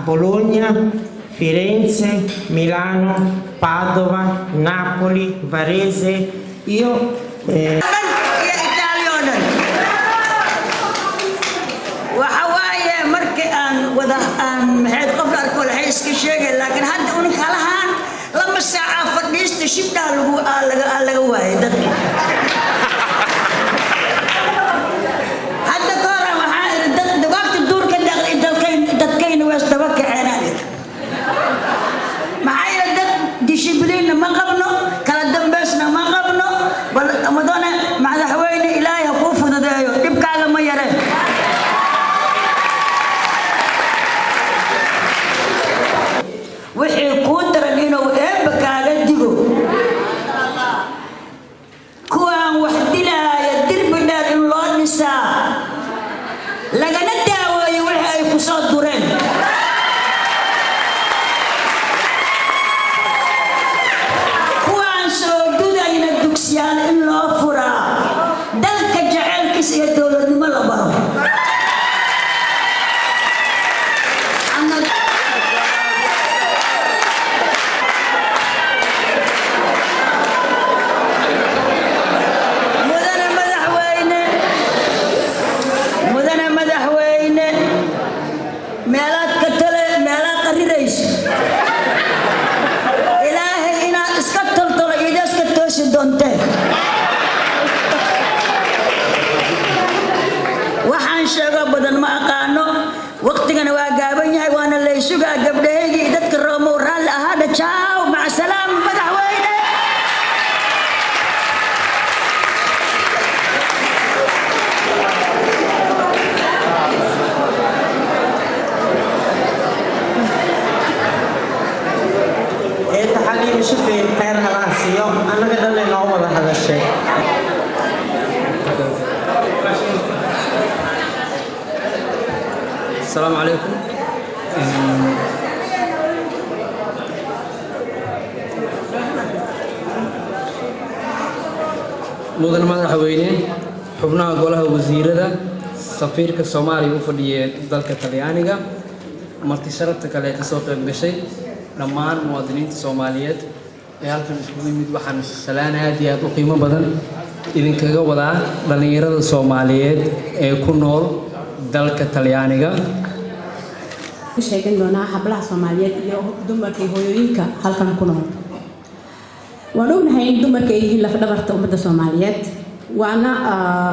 Bologna, Firenze, Milano, Padova, Napoli, Varese. Io Dhan iyo Itaaliya oo dhan waxa waaye markii aan wada aan maxayd qof la arko waxay iska sheegeen, laakiin hadda un kalahaan 2 saaca fadhiista shibdhaa lagu aa laga waayay dadka. Hadda ka hor waxaa idhi dad dugaagta duurka dhaqday dalkayn dadkayna waa isdaba kaceenaan idhi. Maxaa yeelay, dad dishibiliinna ma qabno, kala dambeysna ma qabno. Bal mudane madaxweyne, Ilaahay ha kuu fududeeyo, dhibkaaga ma yareen. Wixii kuu daran inuu Eebba kaaga digo, kuwaan wax dilaaya dirbi dheer in loo dhisaa, lagana daaweeyo wixii ay ku soo dureen. Kuwaan soo dudayna dugsiyaal in loo furaa, dalka jaceylkiis iyo dowladnimo la baro. Mudane madaxweyne, mudane madaxweyne, meelaad ka tale, meelaad qarirayso, Ilaahay inaad iska toltolo ida iska toosi doontee. Waxaan sheego badan ma aqaano, waqtigana waa gaaban yahay, waana laysugaa gabdhahaygii iyo dadka Roomow. Raalli ahaadha. Ciao, maca salaam, madaxweyne. Eedda Xaliimo Shafeyn, kheyr halaha siiyo, annaga dhan inoo wada hadashay. Asalaamu calaykum. Mudan madaxweyne, xubnaha golaha wasiirada, safiirka Soomaaliya u fadhiya dalka Talyaaniga, marti sharafta kale ee kasoo qayb gashay, dhammaan muwaadiniinta Soomaaliyeed ee halkan iskugu yimid, waxaan salaan aad iyo aad u qiimo badan idinkaga wadaa dhallinyarada Soomaaliyeed ee ku nool dalka Talyaaniga. Ku sheegan doonaa hablaha Soomaaliyeed iyo dumarka iyo hooyooyinka halkan ku nool. Waan ognahay in dumarka ay yihiin lafdhabarta ummadda Soomaaliyeed, waana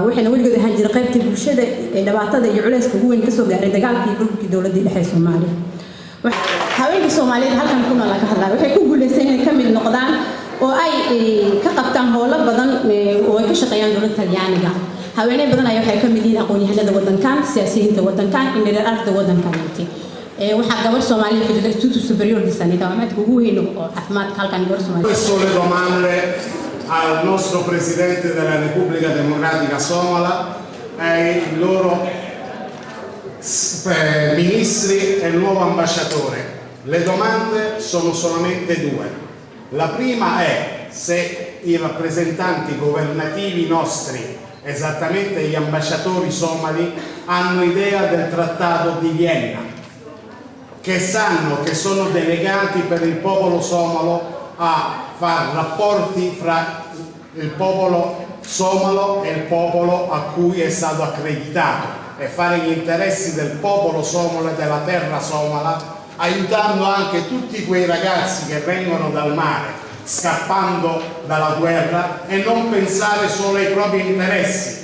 waxayna weligood ahaan jiray qaybtii bulshada ee dhibaatada iyo culayska ugu weyn kasoo gaaray dagaalkii burburkii dowladdii dhexe ee Soomaaliya. Haweenka Soomaaliyeed halkan ku nool ka hadlaya waxay ku guuleysteen inay ka mid noqdaan oo ay ka qabtaan howlo badan oo ay ka shaqeeyaan dowladda Talyaaniga. Haweeney badan ayaa waxay ka mid yihiin aqoon-yahanada waddankan, siyaasiyiinta waddankan, indheer aragta waddankan. Waxaa gabar Soomaaliya ku jirta Istituto Superiore di Sanità, waa maadka ugu weyn oo caafimaadka halkan, gabar Soomaaliya. Solo domande al nostro Presidente della Repubblica Democratica Somala, ai loro ministri e il nuovo ambasciatore. Le domande sono solamente due. La prima è se i rappresentanti governativi nostri, esattamente gli ambasciatori somali, hanno idea del Trattato di Vienna, che sanno che sono delegati per il popolo somalo a fare rapporti fra il popolo somalo e il popolo a cui è stato accreditato e fare gli interessi del popolo somalo e della terra somala, aiutando anche tutti quei ragazzi che vengono dal mare scappando dalla guerra, e non pensare solo ai propri interessi,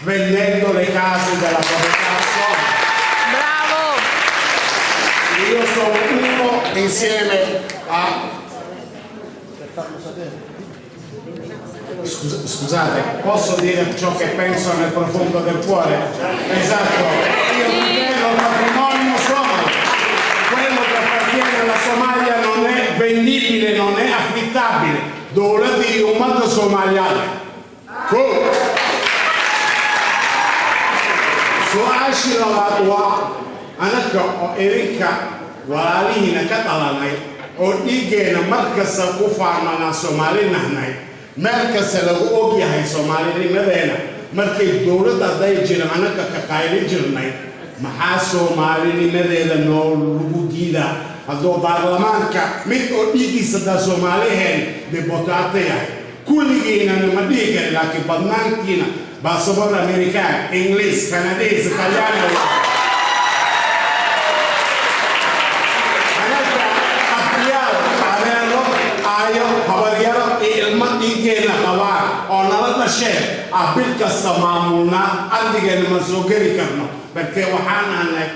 vendendo le case della proprietà somala. Bravo! Io sono uno insieme a. Scusate, posso dire ciò che penso nel profondo del cuore? Esatto, io tutelo il patrimonio somalo. Quello che appartiene alla Somalia non è vendibile, non è affittabile. Dowladdii ummadda Soomaaliyaad. Ko. Su-aashii labaad waa anaka oo idinka walaalihiina ka dhalanay oo dhiiggeena mar kasta ku faarmanaa Soomaali nahnay, meel kasta lagu og yahay soomaalinimadeena, markay dowladda hadday jirin anaka ka qaylin jirnay. Maxaa Soomaalinimadeeda noo lagu diidaa hadduu baarlamaanka mid oo dhiiggiisa daa Soomaaliheen deputato yahay? Kulligiinana ma dhihi kari, laakiin badnaantiina baasabor Amerikaan, Ingiliis, Kanadiis, Talyaani. Anaga abtiyaal, adeero, aayo, habaryaro iyo ilmo dhiiggeena qabaan oo nala dhasheen ah bil kasta maamulnaa. Ardigeenna ma soo geli karno barkee waxaan ahnay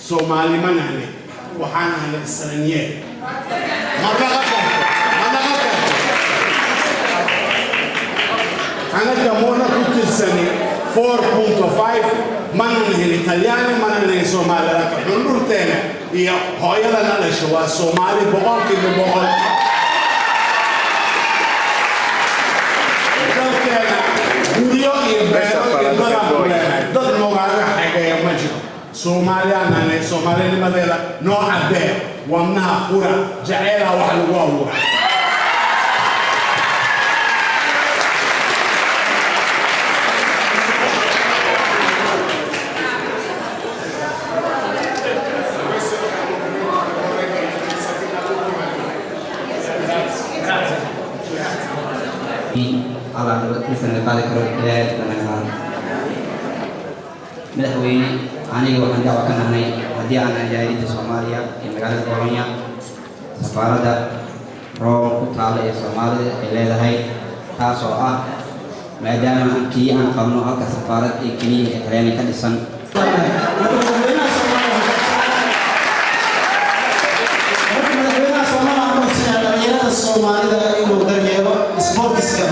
Soomaali ma nahnay, waxaan ahnay stranier. Ma naqa karto, ma naqa karto. Anaga muna ku tirsani 4.5, mana nihin Talyaani, mana nihin Soomaali, laakiin xundhurteena iyo hooyadana dhasho waa Soomaali 100%. Dalkeena guryo iyo beero iyo dadaan ku leenahay, dad noogaaga xegeeya ma jiro. Soomaaliyaan nahnay, Soomaalinimadeeda noo caddee, wadnaha fura, jaceelaa wax lagu abuuraa. Allah naga qaadi karo, Ilaahay naga qaado. Madaxweyne, aniga waxaan dacwa ka nahnay, haddii aan nahay jaaliyadda Soomaaliya ee magaalada Bologna, safaaradda Rome ku taalla ee Soomaalida ay leedahay, taas oo ah maadaama aan keliya aan qabno halka safaarad ee keliya ee Talyaani ka dhisan. Madaxweynaha Soomaaliya wuxuu siyaa dhalinyarada Soomaalida inuu daryeelo sportiska.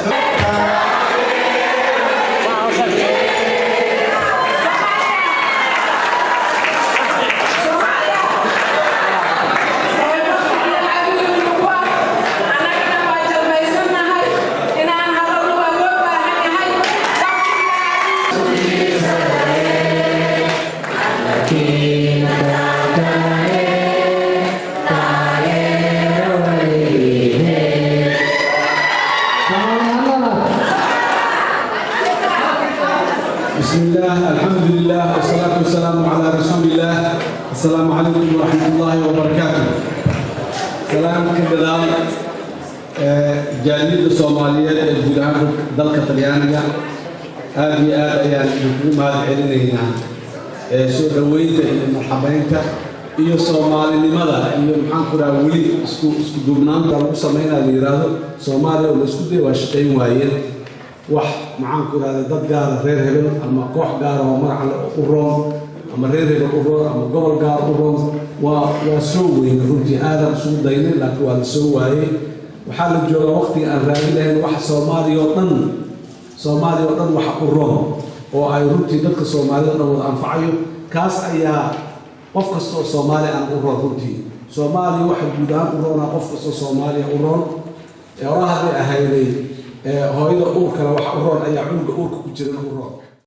بسم الله، الحمد لله، والصلاة والسلام على رسول الله. السلام عليكم ورحمة الله وبركاته. سلام كدال jaaliyadda Soomaaliyeed ee guud ahaan dalka Talyaaniga, aad iyo aad ayaan idinkugu mahad celinaynaa soo dhoweynta iyo marxabeynta iyo Soomaalinimada iyo, maxaan ku dhaha, weli isku duubnaanta lagu sameynaa la yidhaahdo Soomaaliya oo la isku daya waa shaqayn waayeen. Wax, maxaan ku idhahda, dad gaara, reer hebel ama koox gaara oo magaca le u roon ama reer hebel u roon ama gobol gaar u roon, waa soo weyne. Runtii aadaan isugu daynay, laakiin waa la soo waayey. Waxaa la joogaa waqtiga aan raadi lahayn waxa Soomaaliya oo dhan, Soomaaliya oo dhan waxa u roon oo ay runtii dadka Soomaalida o dhan wada anfacayo. Kaas ayaa qof kasta oo Soomaali aan u roon. Runtii Soomaaliya waxa guud ahaan u roonaa qof kastoo Soomaaliya u roon. Hora hadday ahayday hooyada uurkale waxa u roon ayaa cunuga uurka ku jirana u roon.